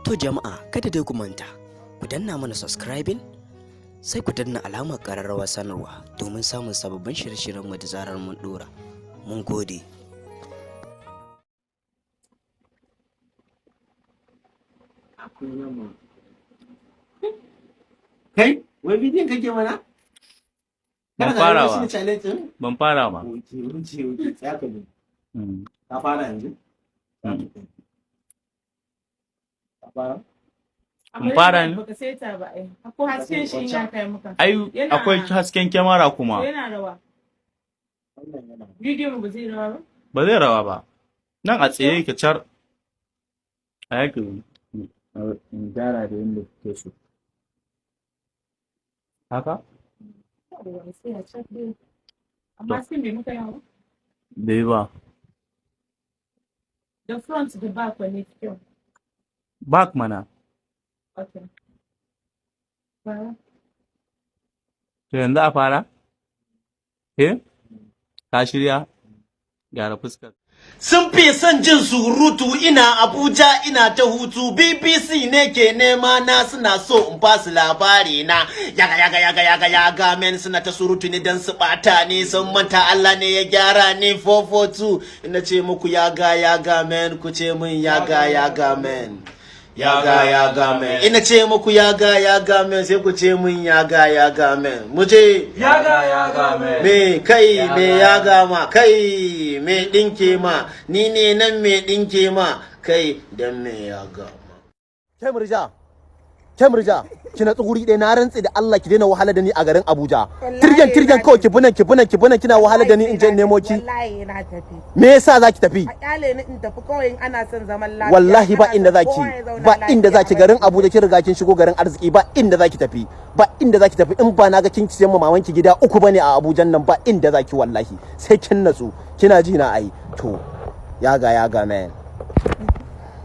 To jama'a, kada dai ku manta, ku danna mana subscribing, sai ku danna alamar ƙararrawar sanarwa domin samun sababbin shirye-shiryenmu da zarar mun ɗora. Mun gode. Akwai Kai, wai bidiyon kake mana? Ban Kana fara ganin ba. shi ne challenge ɗin? Ban fara ba. Oke, tsaya ka gani. Ka fara yanzu? Ka fara? In fara ne? Baka saita ba ai. Ko hasken shi ya kai maka. Ai akwai hasken kyamara kuma. Yana rawa. Wannan yana. Bidiyon ba zai rawa ba? Ba zai rawa ba. Nan a tsaye yake car. A yake in gyara da yadda kuke so. Haka? Yawwa, sai a chat dai. Amma sai bai muka yawa. Bai ba. The front da back wanne fi kyau? Back mana. Okay. Fara. To yanzu a fara? Eh? Ka shirya? Gyara fuskar. Sun fi son jin surutu, ina Abuja ina ta hutu. BBC ne ke nema na, suna so in basu labari na. Yaga yaga yaga yaga yaga men, suna ta surutu ne dan su bata ni, sun manta Allah ne ya gyara ni. 442, ina ce muku yaga yaga men, ku ce min yaga yaga men. Yaga yaga men, ina ce muku yaga yaga men, sai ku ce min yaga yaga men. Mu je. Yaga yaga men. Me kai, me ya gama kai, me dinke ma, ni ne nan, me dinke ma kai, dan me ya gama? Ke Murja, ke Murja, ki natsu guri ɗaya. Na rantse da Allah ki daina wahala da ni a garin Abuja. Tiryan tiryan kawai, ki bunan ki bunan ki bunan, kina wahala da ni in je in nemo ki. Wallahi na tafi. Me yasa zaki tafi? A kyale ni in tafi kawai in ana son zaman lafiya. Wallahi ba Ana inda son zaki, kowa ya zauna ba inda lafiya, zaki garin Abuja. Kin riga kin shigo garin arziki, ba inda zaki tafi. Ba inda zaki tafi in ba na ga kin siyan ma mamanki gida uku bane a Abuja nan, ba inda zaki wallahi. Sai kin natsu. Kina ji na ai. To, yaga yaga man.